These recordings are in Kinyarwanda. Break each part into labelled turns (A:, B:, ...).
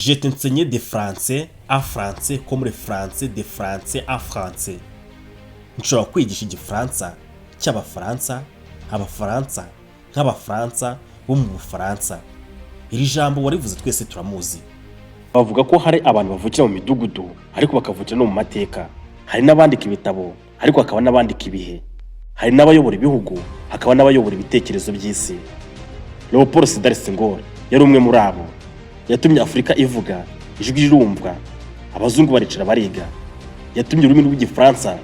A: Je t'enseigne de français à français comme le français de français à français. Nshobora kwigisha igifaransa cy'abafaransa, abafaransa nk'abafaransa bo mu Bufaransa. Iri jambo warivuze twese turamuzi. Bavuga ko hari abantu bavukira mu midugudu ariko bakavukira no mu mateka. Hari n'abandika ibitabo ariko hakaba n'abandika ibihe. Hari n'abayobora ibihugu hakaba n'abayobora ibitekerezo by'isi. Leopold Sedar Senghor yari umwe muri abo. Yatumye Afurika ivuga, ijwi rirumvwa, abazungu baricara bariga. Yatumye ururimi rw'igifaransa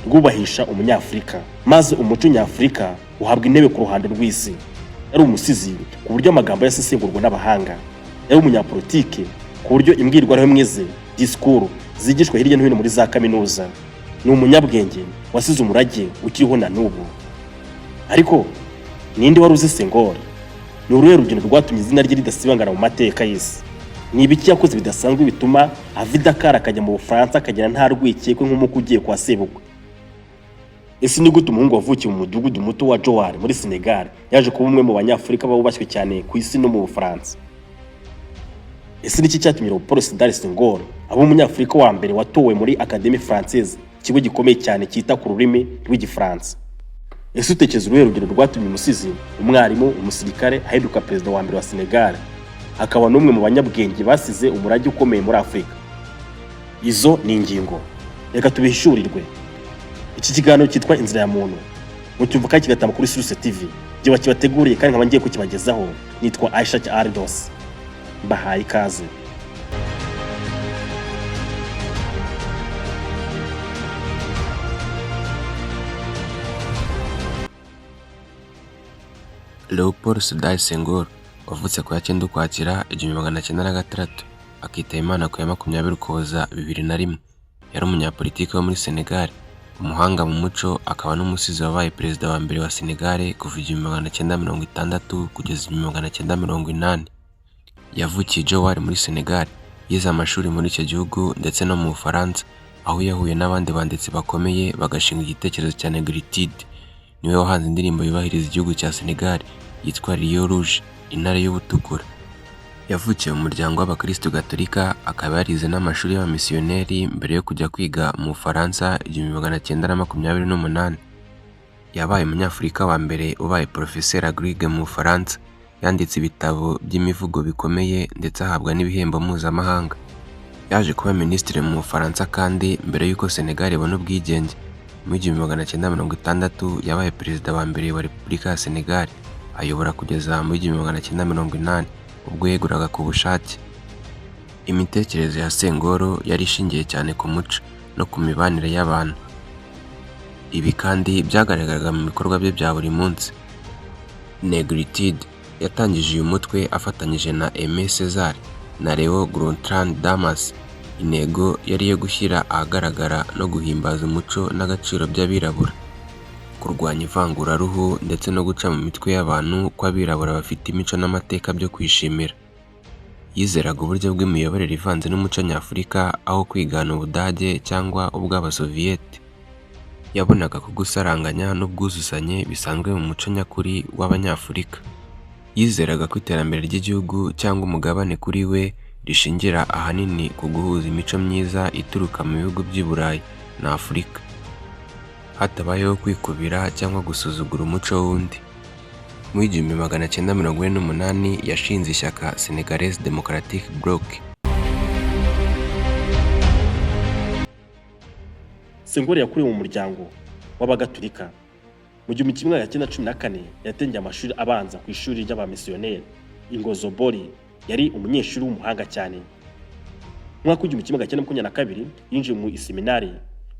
A: rwubahisha umunyafurika, maze umuco nyafurika uhabwa intebe ku ruhando rw'isi. Yari umusizi ku buryo amagambo yasesengurwa n'abahanga. Yari umunyapolitike ku buryo imbwirwaruhame ze, disikuru, zigishwa hirya no hino muri za kaminuza. Ni umunyabwenge wasize umurage ukiriho na n'ubu. Ariko ninde wari uzi Senghor? Ni uruhe rugendo rwatumye izina rye ridasibangana mu mateka y'isi? Ni ibiki yakoze bidasanzwe bituma ava i Dakar akajya mu Bufaransa, akagenda nta rwikekwe nk'umuku ugiye kwa sebukwe? Ese ni gute umuhungu wavukiye mu mudugudu muto wa Joal muri Senegal yaje kuba umwe mu banyafurika bubashywe cyane ku isi no mu Bufaransa? Ese niki cyatumye Leopold Sedar Senghor aba umunyafurika wa mbere watowe muri Académie Française, ikigo gikomeye cyane cyita ku rurimi rw'igifaransa? Ese utekereza uruhe rugendo rwatumye umusizi, umwarimu, umusirikare ahinduka perezida wa mbere wa Senegal, akaba n'umwe mu banyabwenge basize umurage ukomeye muri Afurika? Izo ni ingingo, reka tubihishurirwe. Iki kiganiro cyitwa Inzira ya Muntu, mucyumva kandi kigatamba kuri Source TV. Igihe wakibateguriye kandi nkaba ngiye kukibagezaho nitwa Aisha Ardos, mbahaye ikaze.
B: Leopold Sedar Senghor wavutse ku ya 9 Ukwakira 1906, akitaba Imana ku ya 20 Ukuboza 2001, yari umunyapolitiki wo muri Senegal, umuhanga mu muco akaba n'umusizi wabaye perezida wa mbere wa Senegal kuva 1960 kugeza 1980. Yavukiye i Joal muri Senegal, yize amashuri muri icyo gihugu ndetse no mu Bufaransa, aho yahuye n'abandi banditsi bakomeye bagashinga igitekerezo cya Negritude. Niwe wahanze indirimbo yubahiriza igihugu cya Senegal yitwa Lion Rouge, Intare y'Ubutukura. Yavukiye mu muryango w'Abakristu Gatolika, akaba yarize n'amashuri y'abamisiyoneri mbere yo kujya kwiga mu Bufaransa 1928. Yabaye umunyafurika wa mbere ubaye Porofeseri Agrigue mu Bufaransa, yanditse ibitabo by'imivugo bikomeye ndetse ahabwa n'ibihembo mpuzamahanga. Yaje kuba minisitiri mu Bufaransa kandi mbere y'uko Senegal ibona ubwigenge. Mu 1960 yabaye perezida wa mbere wa Repubulika ya Senegal, ayobora kugeza mu 1980 ubwo yeguraga ku bushake. Imitekerereze ya Senghor yari ishingiye cyane ku muco no ku mibanire y'abantu. Ibi kandi byagaragaraga mu bikorwa bye bya buri munsi. Negritude yatangije uyu mutwe afatanyije na Aimé Césaire na Léon Gontran Damas. Intego yari iyo gushyira ahagaragara no guhimbaza umuco n'agaciro by'abirabura, kurwanya ivanguraruhu ndetse no guca mu mitwe y'abantu ko abirabura bafite imico n'amateka byo kwishimira. Yizeraga uburyo bw'imiyoborere ivanze n'umuco nyafurika aho kwigana Ubudage cyangwa ubw'Abasoviyete. Yabonaga ko gusaranganya n'ubwuzuzanye bisanzwe mu muco nyakuri w'Abanyafurika. Yizeraga ko iterambere ry'igihugu cyangwa umugabane kuri we rishingira ahanini ku guhuza imico myiza ituruka mu bihugu by'i Burayi na Afurika, hatabayeho kwikubira cyangwa gusuzugura umuco w'undi. Mu 1948 yashinze ishyaka Senegalese Democratic Bloc.
A: Senghor yakuriye mu muryango w'Abagatulika. Mu 1914 yatangiye amashuri abanza ku ishuri ry'abamisiyoneri i Ngozobori. Yari umunyeshuri w'umuhanga cyane. Mu mwaka wa 1922 yinjiye mu iseminari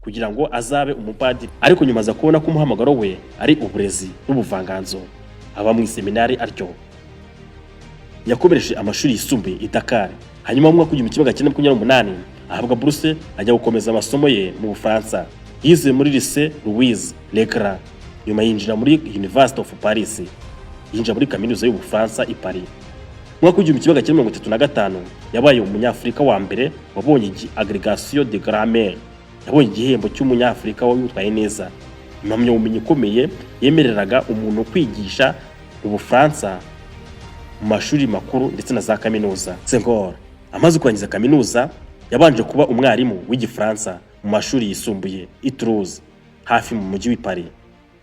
A: kugira ngo azabe umupadiri, ariko nyuma aza kubona ko umuhamagaro we ari uburezi n'ubuvanganzo, aba mu iseminari atyo. Yakomereje amashuri yisumbuye i Dakar, hanyuma mu mwaka wa 1928 ahabwa buruse ajya gukomeza amasomo ye mu Bufaransa. Yize muri Lycée Louis le Grand, nyuma yinjira muri University of Paris, yinjira muri kaminuza y'Ubufaransa i Paris. Mu mwaka wa 1935 yabaye umunyafurika wa mbere wabonye agrégation de grammaire, yabonye igihembo cy'umunyafurika witwaye neza, impamyabumenyi ikomeye yemereraga umuntu kwigisha mu Bufaransa mu mashuri makuru ndetse na za kaminuza. Senghor Amaze kurangiza kaminuza, yabanje kuba umwarimu w'Igifaransa mu mashuri yisumbuye i Toulouse, hafi mu mujyi w'i Paris.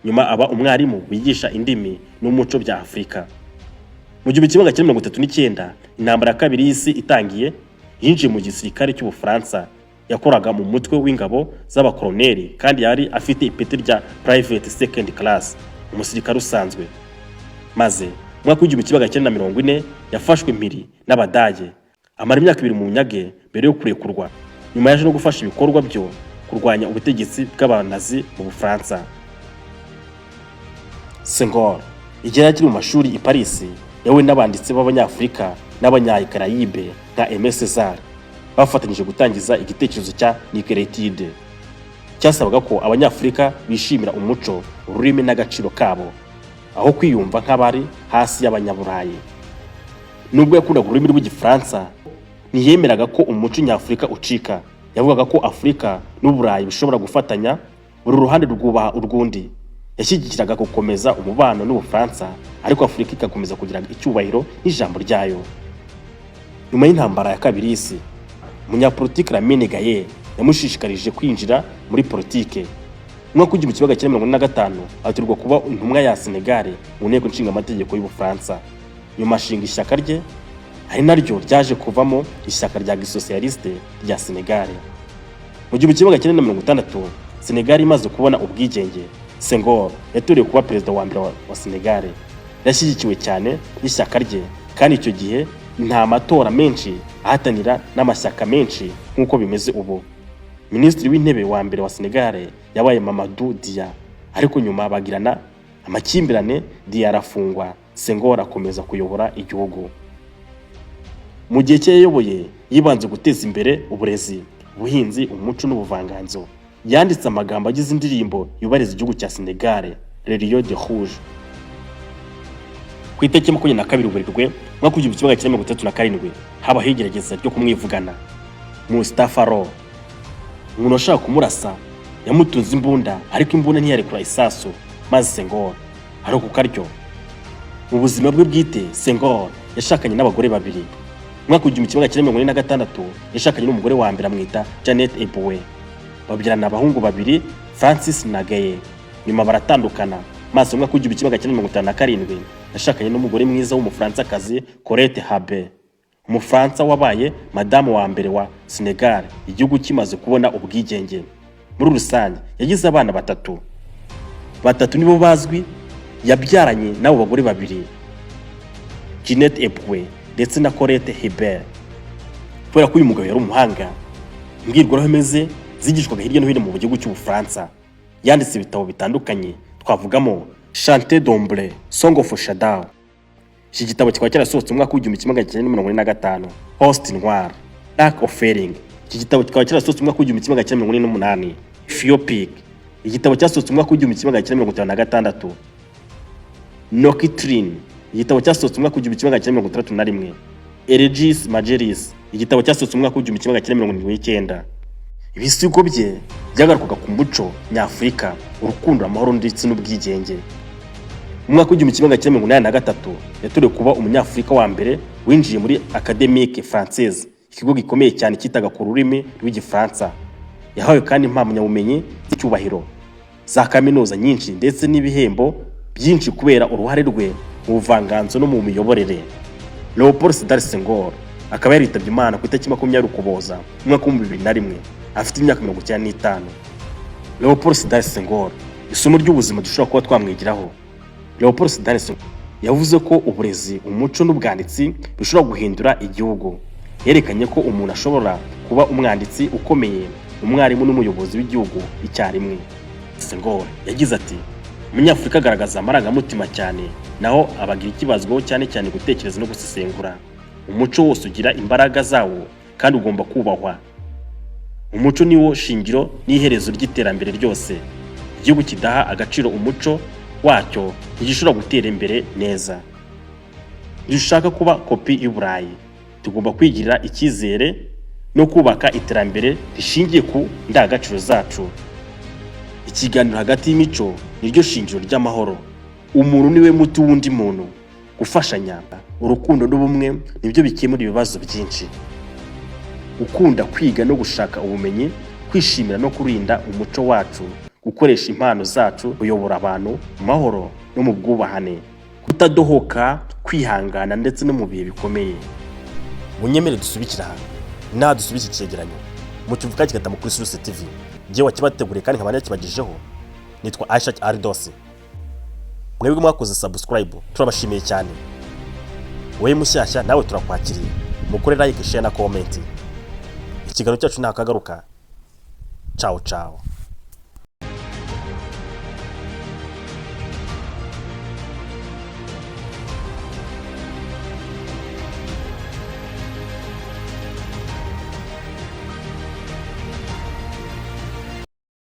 A: Nyuma aba umwarimu wigisha indimi n'umuco bya Afurika. Mu 1939, intambara ya kabiri y'isi itangiye, yinjiye mu gisirikare cy'Ubufaransa. Yakoraga mu mutwe w'ingabo z'abakoloneli kandi yari afite ipeti rya private second class, umusirikare usanzwe. Maze mu mwaka w'1940 yafashwe mpiri n'Abadage, amara imyaka 2 mu bunyage mbere yo kurekurwa. Nyuma yaje no gufasha ibikorwa byo kurwanya ubutegetsi bw'Abanazi mu Bufaransa. Senghor, igihe yari akiri mu mashuri i Paris, yahuye n'abanditsi b'Abanyafurika n'Abanyakarayibe nka Aimé Césaire, bafatanyije gutangiza igitekerezo cya Négritude, cyasabaga ko Abanyafurika bishimira umuco, ururimi n'agaciro kabo, aho kwiyumva nk'abari hasi y'Abanyaburayi. Nubwo yakundaga ururimi rw'Igifaransa, ntiyemeraga ko umuco nyafurika ucika. Yavugaga ko Afurika n'Uburayi bishobora gufatanya, buri ruhande rwubaha urwundi. Yashyigikiraga gukomeza umubano n'Ubufaransa, ariko Afurika igakomeza kugira icyubahiro n'ijambo ryayo. Nyuma y'intambara ya kabiri y'isi, umunyapolitiki Lamine Gueye yamushishikarije kwinjira muri politike. Mu mwaka w'1945 atorerwa kuba intumwa ya Senegal mu nteko nshingamategeko y'Ubufaransa. Nyuma ashinga ishyaka rye, ari naryo ryaje kuvamo ishyaka rya gisosiyaliste rya Senegal. Mu 1960, Senegal imaze kubona ubwigenge, Senghor yatorewe kuba perezida wa mbere wa Senegal. Yashyigikiwe cyane n'ishyaka rye, kandi icyo gihe nta matora menshi ahatanira n'amashyaka menshi nk'uko bimeze ubu. Minisitiri w'intebe wa mbere wa Senegal yabaye Mamadou Dia, ariko nyuma bagirana amakimbirane, Dia arafungwa, Senghor akomeza kuyobora igihugu. Mu gihe cye yayoboye, yibanze guteza imbere uburezi, ubuhinzi, umuco n'ubuvanganzo. Yanditse amagambo agize indirimbo yubahiriza igihugu cya Senegal, Le Lion Rouge. Ku itariki 22 Werurwe umwaka w'1937, habaho igerageza ryo kumwivugana Mustapha Lo. Umuntu washaka kumurasa yamutunze imbunda, ariko imbunda ntiyarekura isasu, maze Senghor arokoka ryo. Mu buzima bwe bwite, Senghor yashakanye n'abagore babiri. Mu mwaka w'1946 yashakanye n'umugore wa mbere, amwita Janet Eboué, babyarana abahungu babiri, Francis na Gaye. Nyuma baratandukana, maze mu mwaka w'1957 yashakanye n'umugore mwiza w'Umufaransakazi, Colette Hubert, Umufaransa wabaye madamu wa mbere wa Senegal igihugu kimaze kubona ubwigenge. Muri rusange yagize abana batatu. Batatu nibo bazwi yabyaranye n'abo bagore babiri, Jeanette Eboué ndetse na Colette Hubert. Kubera ko uyu mugabo yari umuhanga, imbwirwaruhame ze zigishwaga hirya no hino mu gihugu cy'Ubufaransa. Yanditse ibitabo bitandukanye, twavugamo Chant d'Ombre, Song of Shadow. Iki gitabo kikaba cyarasohotse mu mwaka w'1945. Hoste Noire, Dark Offering, iki gitabo kikaba cyarasohotse mu mwaka w'1948. Éthiopiques, igitabo cyasohotse mu mwaka w'1956. Nocturne, igitabo cyasohotse mu mwaka w'1961. Élégies Majeures, igitabo cyasohotse mu mwaka w'1979. Ibisigo bye byagarukaga ku muco nyafurika, urukundo, amahoro ndetse n'ubwigenge. Mu mwaka w'1983 yatorewe kuba Umunyafurika wa mbere winjiye muri Académie Française, ikigo gikomeye cyane cyitaga ku rurimi rw'Igifaransa. Yahawe kandi impamyabumenyi z'icyubahiro za kaminuza nyinshi ndetse n'ibihembo byinshi kubera uruhare rwe mu buvanganzo no mu miyoborere. Leopold Sedar Senghor akaba yaritabye Imana ku itariki 20 Ukuboza mu mwaka w'2001, afite imyaka 95. Leopold Sedar Senghor, isomo ry'ubuzima dushobora kuba twamwigiraho: Leopold Sedar Senghor yavuze ko uburezi, umuco n'ubwanditsi bishobora guhindura igihugu. Yerekanye ko umuntu ashobora kuba umwanditsi ukomeye, umwarimu n'umuyobozi w'igihugu icyarimwe. Senghor yagize ati: "Umunyafurika agaragaza amarangamutima cyane, naho Abagiriki bazwiho cyane cyane gutekereza no gusesengura. Umuco wose ugira imbaraga zawo kandi ugomba kubahwa. Umuco ni wo shingiro n'iherezo ry'iterambere ryose. Igihugu kidaha agaciro umuco wacyo ntigishobora gutera imbere neza. Ntidushaka kuba kopi y'Uburayi. Tugomba kwigirira icyizere no kubaka iterambere rishingiye ku ndangagaciro zacu. Ikiganiro hagati y'imico niryo shingiro ry'amahoro. Umuntu niwe muti w'undi muntu. Gufashanya, urukundo n'ubumwe nibyo bikemura ibibazo byinshi." Gukunda kwiga no gushaka ubumenyi, kwishimira no kurinda umuco wacu, gukoresha impano zacu, kuyobora abantu mu mahoro no mu bwubahane, kutadohoka, kwihangana ndetse no mu bihe bikomeye. Munyemere dusubikire aha, naha dusubike icyegeranyo mukivuga kigatamu kuri Source TV. Njyewe wakibateguriye kandi nkaba nakibagejeho nitwa Aisha Aridosi. Mwebwe mwakoze subscribe, turabashimiye cyane. Wowe mushyashya nawe turakwakiriye, mukore like, share na comment. Ikiganiro cyacu ntakagaruka. Ciao ciao.